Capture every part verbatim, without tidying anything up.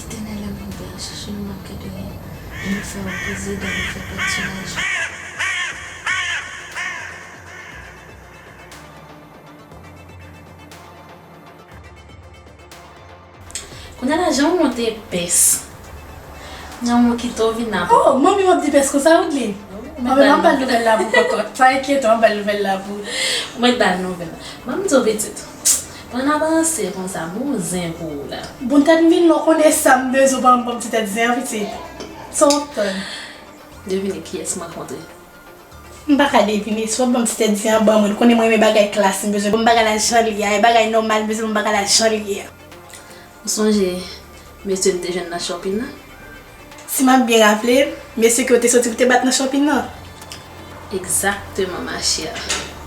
Letènèl, lè m vin pè a chache m, m ap gade li, e m fè w poze dan m fè pati lajan. Kounye a la, jan w monte epès. Jan w kite w vin ap. Oh, manmi, w ap di pès konsa, Woodline? Manmi, m ap ba l nouvèl la pou kòkòt. Pa enkyete w, m ap ba l nouvèl la pou. Mwen ba l nouvèl. Ban m di w pitit. Pandan n ap ranse konsa, bon zen pou ou la. Bon, tèt m vin lon, konnen sa m bezwen, ban m, ban m ti tèt zen an, pitit. Sa w ap tann? Devine kiyès m rankontre. M pa ka devine, si w ap ban m ti tèt zen an, ban mwen. Ou konnen mwen renmen bagay klas, m bezwen pou m bagay la jan l ye a, e bagay nòmal, m bezwen pou m bagay la jan l ye a. Ou sonje mesye m te jwenn nan shopping nan? Si m ap byen raple, mesye ke w te soti pou te bat nan shopping nan? Egzakteman, ma chère.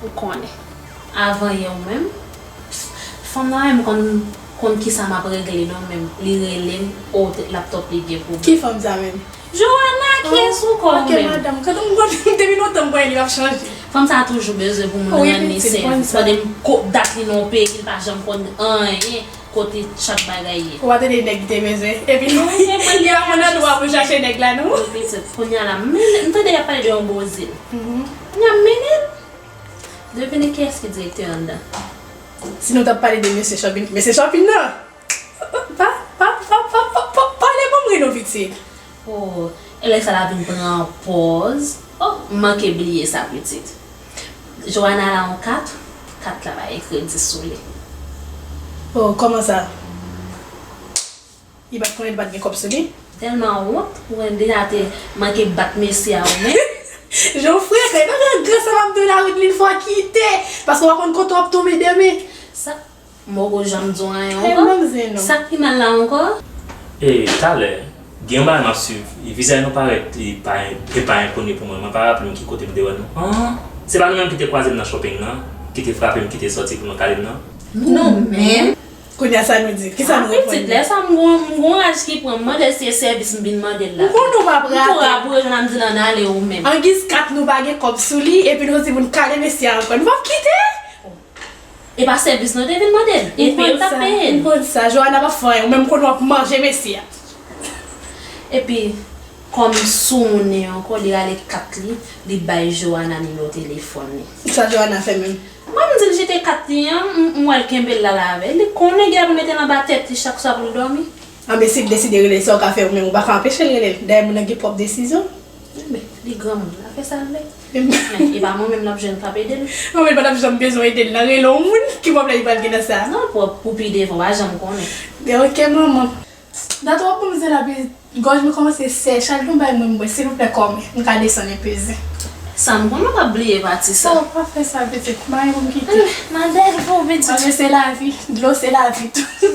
Ou konnen. Avan yè ou menm, fanm nan menm konn, konn kisa m ap regle non menm. Li rele m, o, laptop li gen pwoblèm. Ki fanm sa menm? Joana, kiyès ou kò ou menm? Ok, madanm, kantan m konn depi lontan m konnen li p ap chanje. Fanm sa toujou bezwen pou moun rann li sèvis. Pandan m ko-, dat li nan yon peyi, li pa janm konn anyen kote chak bagay ye. Ou pa tande nèg li te bezwen. Epi li pa konn andwa pou chache nèg la, non. Wi, pitit. Kounye a la, m, m tande y ap pale de yon bozil. Kounye a, m mennen l. Devine kiyès ki direktè anndan. Si nou t ap pale de mesye Chòpin, mesye Chòpin nan! Pa, pa, pa, pale ban m ri non, pitit. Oh, e lè sa l ap vin pran pòz. Oh, m manke bliye sa, pitit. Joana la yon kat, kat la pa gen kredi sou li. Oh, kòman sa? Li pa t konnen li pa t gen kòb sou li? Tèlman wont, ou wè m deja te manke bat mesye a ou menm. Jan w frekan, e pa gran gran sa m ap di w la, Woodline, fò w kite, paske w pa konn kote w ap tonbe demen. Sa, m poko janm di w anyen ankò. Sa k pi mal la ankò? E, talè, gen yon bagay m ap swiv, vizaj nou parèt, e pa, e pa enkoni pou mwen, mwen pa raple m ki kote m te wè nou. An, se pa nou menm ki te kwaze m nan shopping nan, ki te frape m, ki te sòti pou nou kale m nan? Nou menm? Kounye a sa nou di? Kisa nou reponn li? Pitit, lè sa m gon, m gon raj ki pran m, mande l si e sèvis m vin mande l la. M konnen w p ap rate. M konnen w ap rejonnen m di l ann ale ou menm. Angiz kat nou pa gen kòb sou li, epi nou di pou n kale mesye a ankò. Nou p ap kite? E pa sèvis nou te vin mande l. E peye l t ap peye l. M konn sa. Joana p ap fè anyen. Ou menm m konnen w ap manje mesye a. Epi, Kòm soumounen ankò, li rale kat li, li bay Johanna nimewo telefòn li. Sa Johanna fè menm? Mwen, m di l jete kat li an, m, m wè l kenbe l la, la avè l. Li konnen gen pou mete l anba tèt li chak swa pou l dòmi. Anben, si l deside rele l, sa w ka fè ou menm, ou pa ka anpeche l rele l. Dayè, moun nan gen pwòp desizyon. Enben, li granmoun, l ap fè sa l vle. Men, e pa mwen menm l ap jwenn k ap ede l. Mwen menm pa t ap janm bezwen ede l nan rele yon moun. Ki pwoblèm li pral gen nan sa? Non, pou, pou pi devan, w pa janm konnen. Oke, manman. Dat w ap ban m zen la, pi gòj mwen kòmanse sèch. Al gen yon bagay mwen bwè, silvouplè, kòm m ka desann enpe zen. Sa m konnen w ap bliye pati sa. Oh, pa fè sa, pitit. Mari pou m kite. Madèl pou pitit. Manje se lavi, dlo se lavi tou.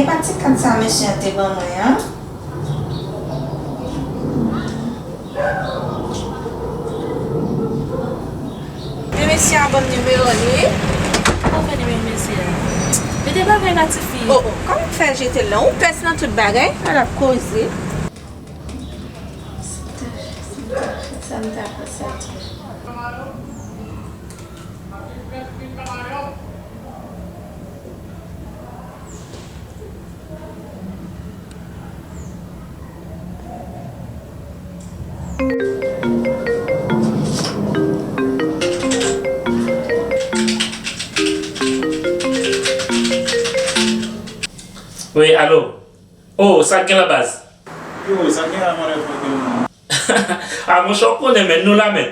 E pa ti kat sa mesye an te ban mwen an? Men mesye a ban m nimewo l, wi. Ou fè nimewo mesye a? Li te ba mwen la tifi. Oh, oh, kòman w fè jete l lan? Ou pès nan tout bagay, al ap koze. Sa m ta fè sa tou. Wi, alo. Oh, sa k gen la, baz? Yo, sa k gen la, mwen, frè, frè, frè? A, monchè, w konnen, men, nou la, men.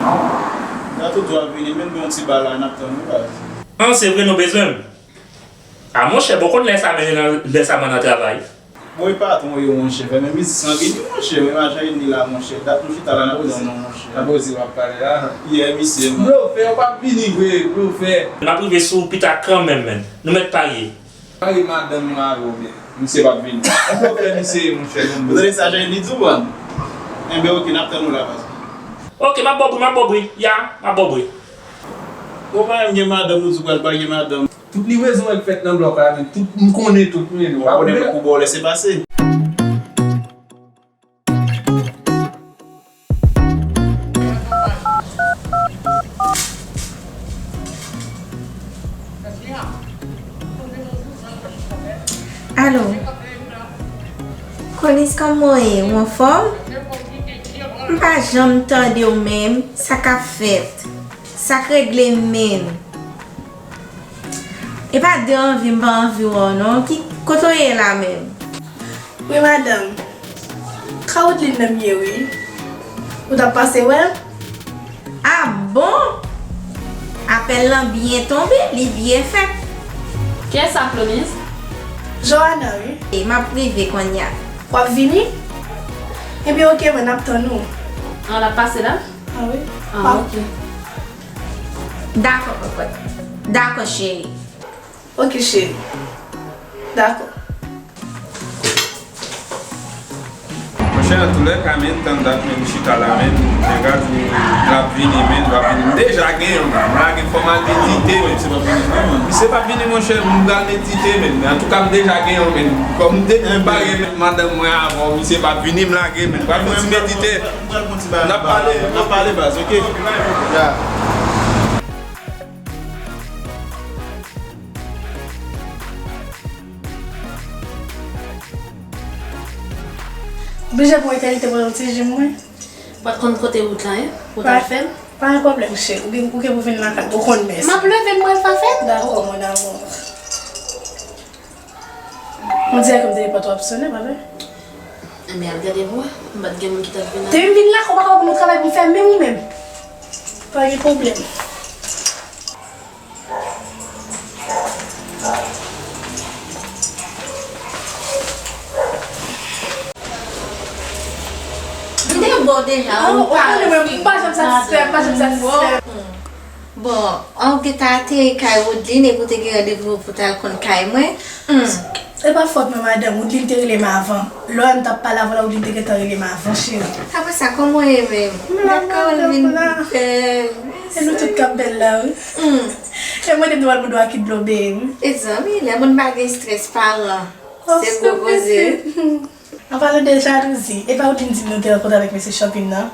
Gato dwa vini, men, bon, ti ba la, n ap tann ou, baz. An, se vre, nou bezwen m? A, monchè, bon, konn lè sa, men, lè sa, mwen nan travay. Bon, e patwon yo, monchè, fè men mizik lan vini, monchè, men, majan vini la, monchè, dat nou chita la, n ap tann ou, monchè. Nan poze w ap pale la. Yeah, misye, man. Blofè, w p ap vini vre, blofè. M ap rive sou ou pita kanmenm, men. Nou mèt parye. Mari madanm mwen avè w, men misye p ap vini. Ou blofè misye ye, monchè, non. Ou tande sa, jan li di w, an? Enben, oke, n ap tann ou la, baz. Oke, m ap ba w bri, m ap ba w bri. Ya, m ap ba w bri. Ou pa menm gen madanm, ou di w pral pa gen madanm. Tout livrezon w fèt nan blòk la, men tout, m konnen tout, men ou pa konnen pou ba w lèse pase. Alo. Konis, kòman w ye? Ou anfòm? M pa janm tande w menm. Sa k ap fèt? Sa k regle menm? E pa de anvi m pa anvi wè w non. Ki kote w ye la menm? Wi, madanm. Ka Woodline nan m ye, wi. Ou t ap pase wè l? Ah bon? Apèl lan byen tonbe, li byen fèt. Kiyès sa, Clonise? Johanna, wi. E m ap rive kounye a. W ap vini? Ebyen, oke, mwen, n ap tann ou. An, l ap pase la? Ah wi. Ah, oke. Dakò, kòkòt. Dakò, cheri. Oke, cheri. Dakò. Monchè, antoulèka, men, tann dat, men, m chita la, men, nèg la di l ap vini, men, l ap vini. M deja gen yon, men, m lage fò m al medite, men. Misye p ap vini, non, man. Misye p ap vini, monchè, m pral medite, men. Men antouka, m deja gen yon, men. Kòm m te, m pare, men, madanm mwen avè w, misye p ap vini, m lage, men. M pral fè yon ti medite. N ap pale. N ap pale, baz, oke? Ya. Oblije pou etènite pou yon ti ji mwen. Ou pa t konn kote wout la ye? Ou t al fè l? Pa gen pwoblèm, cheri. Ou gen, ou gen pou vin lakay mwen, ou konn mès. M ap leve, m pral fè fèt. Dakò, mon amour. On dirè ke m te gen pòt w ap sonnen, pa vre? Enben, al gade pou wè. M pa t gen moun ki t ap vin la. Depi m vin la, ou pa ka wè pou nou travay pou m fè menm ou menm. Pa gen pwoblèm. M te bò deja, ou pa. M pa janm satisfè, m pa janm satisfè. Bon, an ou gentan ateri kay Woodline epi ou te gen randevou pou w t al konn kay mwen. Hmm. E pa fòt mwen, madanm, Woodline te rele m avan. Lè w wè m t ap pale avè w la, Woodline te gentan rele m avan, cheri. Apre sa, kòman w ye menm? M la, madanm, m la. Gad kòman l vin bèl. E nou tout k ap bèl la, wi. Hmm. E mwen, depi nou al bouda ki dlo beye m. Mezanmi, lè moun pa gen estrès paran, oh, se gwo koze. An palan de jalouzi, e pa ou ki di m nou te rankontre avèk mesye Chopin nan?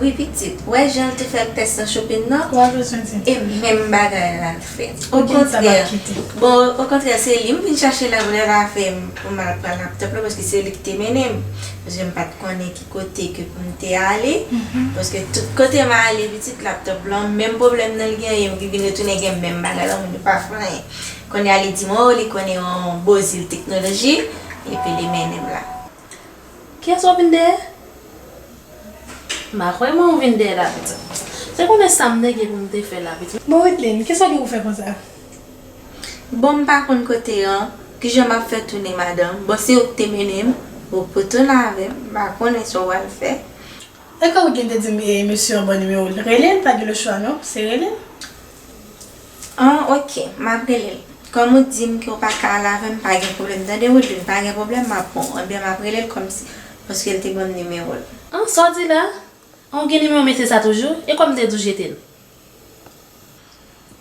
Wi, pitit. Wè jan l te fè pès nan Chopin nan? Ou pa bezwen di m. E menm bagay la l fè. Ou gen sa m ap kite. Okontrè, bon, okontrè, se li m vin chache la, pou l al fè m, pou m al pran laptòp la, paske se li ki te mennen m. Paske m pa t konnen ki kote ke pou m te ale. Mhm. Paske tout kote m ale, pitit, laptòp lan, menm pwoblèm nan l genyen, m ki vin retounen gen menm bagay la, moun yo pa fè anyen. Kounye a li di m, oh, li konnen yon bozil teknoloji, epi li mennen m la. Kiyès w ap vin dèyè? M pa kwè mwen ou vin dèyè la, pitit. Se konnen sa m te gen pou m te fè la, pitit. Bon, Wideline, kisa w gen pou fè konsa? Bon, m pa konn kote an. Kijan m ap fè tounen, madanm? Bon, se ou ki te mennen m. Bon, pou tounen avè m, m pa konnen sa w pral fè. E kòm ou gen te di m, e, mesye an ban nimewo l. Rele l, pa gen lechwa non. Se rele l. An, oke, m ap rele l. Kòm ou di m ke w pa ka al avè m, pa gen pwoblèm. Tande, Wideline, pa gen pwoblèm, m ap pran w. Ebyen, m ap rele l kòmsi, paske l te ban m nimewo l. An, sa w di la? An, w gen nimewo mesye sa toujou? E kòm m te di w jete l?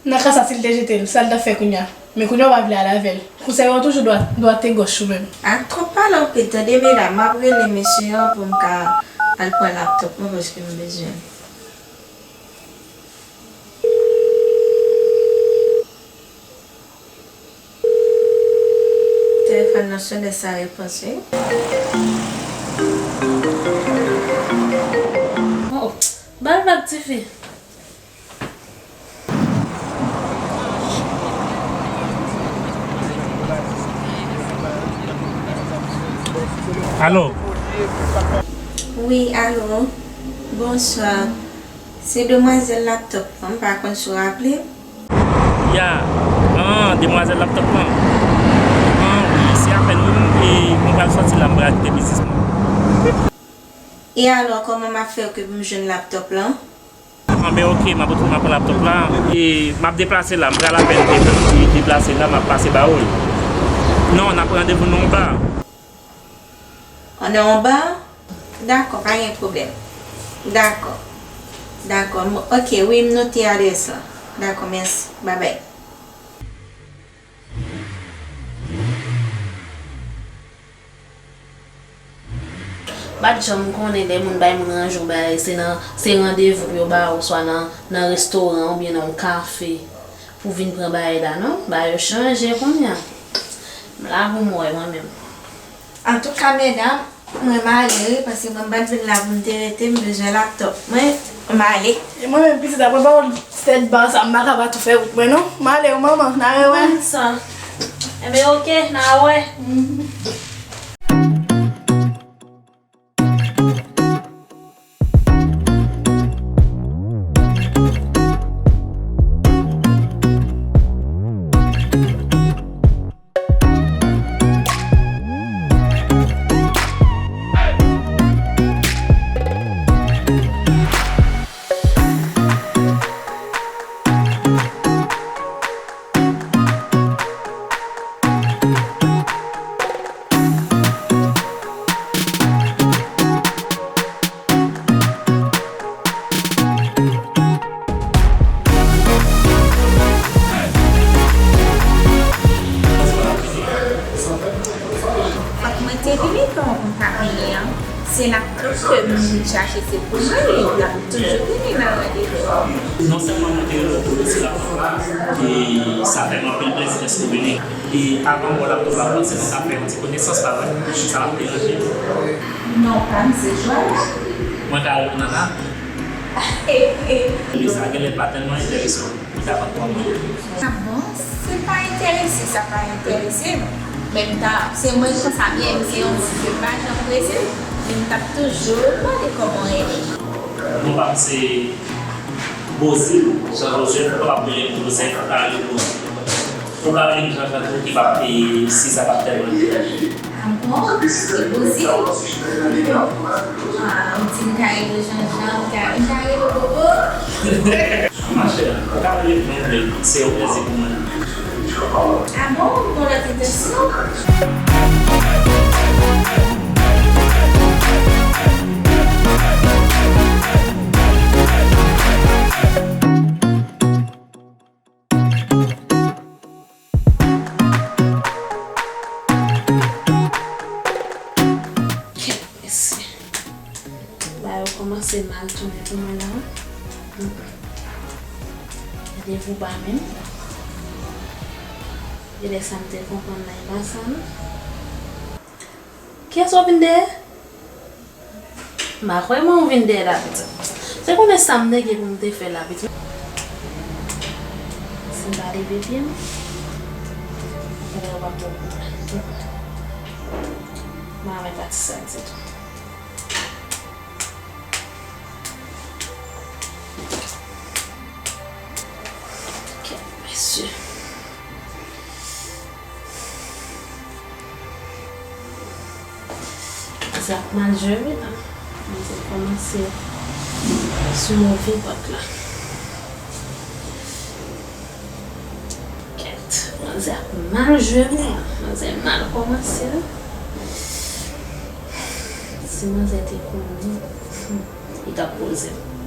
Nan ka sa, si l te jete l, sa l t ap fè kounye a? Men kounye a w pa vle al avè l. Konsèy ou an toujou dwat, dwat e gòch ou menm. A, twòp pale anpil, tande medam, m ap rele mesye an pou m ka al pran laptòp mwen paske m bezwen l. Telefòn nan sonnen san repons, wi. Oh, oh. Ba l vag, tifi. Alo? Wi, alo. Bonswa. Se demwazèl laptòp lan, m pa konn si w raple m. Ya, an, demwazèl laptòp lan. An, wi, se apèn wi, m, e, mwen pral sòti la, m pral kite biznis mwen. E alò, kòman m ap fè ke pou m jwenn laptòp lan? An, ben, oke, m ap retounen, m ap pran laptòp la. E, m ap deplase la, m pral apèn de-, de-, deplase la, m ap pase ba ou l. Non, n ap pran randevou nou anba. An, anba? Dakò, pa gen pwoblèm. Dakò. Dakò. M, oke, wi, m note adrès lan. Dakò, mèsi. Babay. M pa t janm konnen lè moun bay moun ranje yon bagay, se nan, se randevou pou yo ba ou, swa nan, nan restoran oubyen nan yon kafe pou vin pran bagay la, non. Bagay yo chanje kounye a. M la pou m wè mwen menm. Antouka, medam, mwen m ale wi, paske mwen m pa t vin la pou m te rete, m bezwen laptòp mwen, m ale. E mwen menm, pitit, apre pawòl tèt ba sa, m pa ka pa tou fè wout mwen non. M ale wi, manman, n a rewè. Mwen sa. Enben, oke, n a wè. Fòk mwen te vini, kòman m pa vini an? Se laptòp ke m vin chache, se pou mwen li, l ap toujou vini nan randevou. Non sèlman mwen te rele w pou resi laptòp la, e sa fè m anpil plezi dèske w vini. E avan m ba w laptòp la, m panse nou ta fè yon ti konesans, pa vre? Sa p ap deranje? Non, pa m, se jwèt. Mwen ka rele w Nana? Li sa genlè pa tèlman enterese w. Li ta konn pran mwen. Ah bon, se pa enterese, sa pa enterese m. Men m ta, se mwen konsa m ye, m se yon moun ke m pa janm prese, men m t ap toujou mande kòman w rele. Non pa m se Bozil, Jean Joseph, ou kapab rele m Joseph, ou ka rele m Bozil. Ou ka rele m Jean Jean tou, ki p ap, e, si sa p ap tèlman enterese. Ah bon? Se Bozil? Ah, ou di m ka rele w Jean Jean, ou ka, m ka rele w Bobo? Machè, ou ka rele m jan w vle, se yon plezi pou mwen. Ah bon? Gon lòt entansyon? Kèt mesye. Bagay yo kòmanse mal tounen pou mwen la. Hmm. Gade vouba menm. Genlè sa m te konprann la, e pa sa non. Kiyès w ap vin dèyè? M pa kwè mwen ou vin dèyè la pitit. Se konnen sa m nège pou m te fè la pitit. Si m pa leve pye m, bagay yo p ap twò konprann. M pa renmen pati sa ditou. Kèt mesye. Sa ap mal jere la. Manzè kòmanse sou move pant la. Kèt, manzè ap mal jere la. Manzè mal kòmanse la. Si manzè te konnen, hmm, li t ap poze m.